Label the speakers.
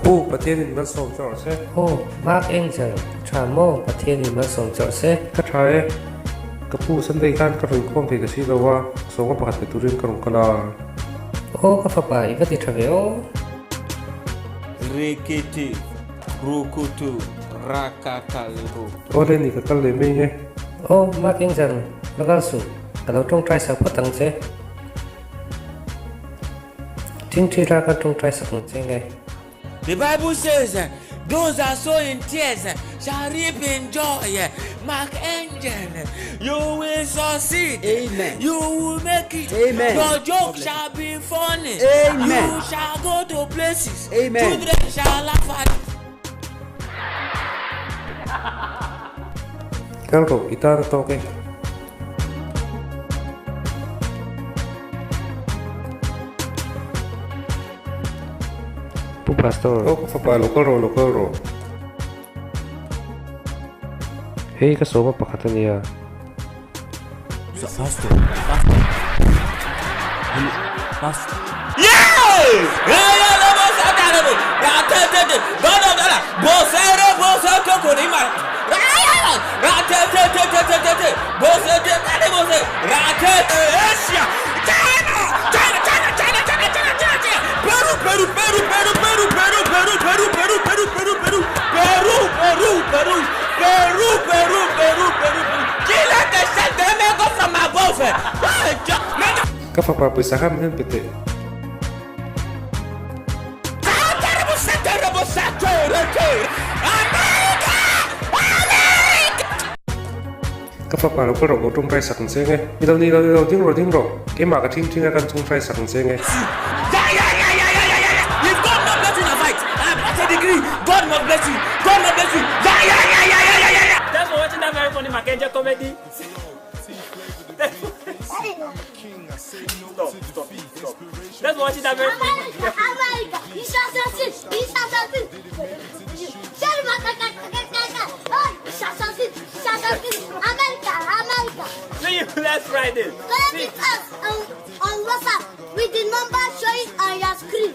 Speaker 1: pu, Pathianin malsawm che rawh se.
Speaker 2: Aw, Mark Angel, tha maw? Pathianin malsawm che rawh se.
Speaker 1: Ka tha e. Ka pu, Sunday khan ka rawn khawm thei ta si lo a, sawma pakhat pe turin ka rawn kal a.
Speaker 2: Aw, ka fapa, i va ti tha ve aw.
Speaker 3: Rikiti, Rukutu, Rakakalebo.
Speaker 1: Aw le ni, ka kal leh mai nge.
Speaker 2: Aw, Mark Angel, va kal suh, ka lo tawngtai sak phawt ang che. Thingthi la kan tawngtai sak ang che nge.
Speaker 3: The Bible says, Those that sow in tears shall reap in joy. Mark Angel, you will succeed.
Speaker 4: Amen.
Speaker 3: You will make it.
Speaker 4: Amen.
Speaker 3: Your joke shall be funny.
Speaker 4: Amen.
Speaker 3: You shall go to places.
Speaker 4: Amen.
Speaker 3: Children shall laugh at you.
Speaker 1: Kal rawh, i tan a tawk e.
Speaker 2: Pu Pastor.
Speaker 1: Aw ka fapa, lo kal rawh, lo kal rawh.
Speaker 2: Hei ka sawma pakhat a nia.
Speaker 3: Pastor, Pastor. Pastor.
Speaker 1: Ka fapa pawisa kha min han pe teh. Ka fapa lo kal rawh ka tawngtai sak ang che nge. Ni lo ni lo ni lo ding rawh ding rawh. Keimah ka thing thing a kan chungtai sak ang che nge.
Speaker 3: See you next Friday.
Speaker 5: Connect with us on WhatsApp with the number showing on your screen.